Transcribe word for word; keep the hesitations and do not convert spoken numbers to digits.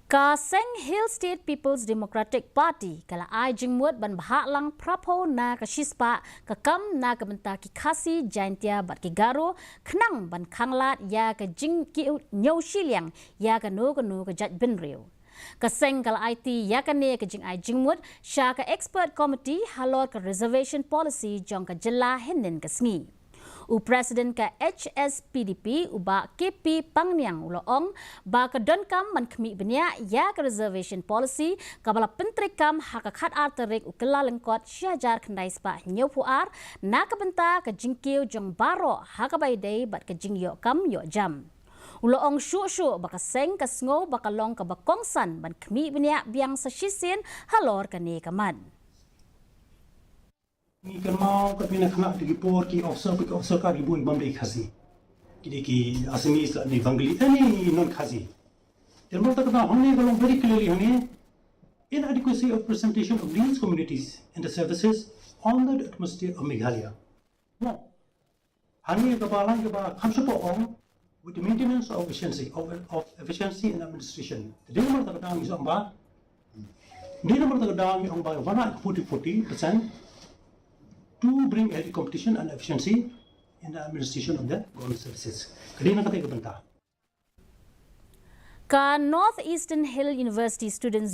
Ka seng Hill State People's Democratic Party ka la ai jingmut ban bhah lang phraphew na ka shispah ka kam na ka bynta ki Khasi, Jaintia bad ki Garo khnang ban khanglad ïa ka jingkiew shiliang ïa kano kano ka jaitbynriew. Ka seng ka la aiti ïa kane ka jingai jingmut sha ka expert committee halor ka reservation policy jong ka jylla hynnin ka sngi. U President ka H S P D P u Bah K P Pangniang u la ong ba ka donkam ban khmih bniah ïa ka reservation policy kaba la pyntreikam ha ka khatar tarik u Kyllalyngkot shihajar khyndai spah hynñiewphew ar na ka bynta ka jingkiew jong baroh ha kaba ïadei bad ka jingïoh kam ïoh jam. U la ong shuh shuh ba ka seng ka sngew ba ka long kaba kongsan ban khmih bniah biang sa shisien halor kane ka mat. Ngi kynmaw katne na khynnah te ki por ki officer, ki officer ka ki bun bym dei Khasi. Ki dei ki Assamese, ne Bengali, any non Khasi. Te namar kata ka daw hangne ka long very clearly hangne, inadequacy of presentation of these communities and the services on the atmosphere of Meghalaya. Mo, hangne kaba lang kaba kham shapoh ong, with the maintenance of efficiency, of, of efficiency in administration. Te dei namar kata ka daw ngi ong ba, dei namar kata ka daw ngi ong ba wanrah forty, forty percent to bring a competition and efficiency in the administration of the government services. Ka dei na kata ka bynta. Ka North Eastern Hill University Students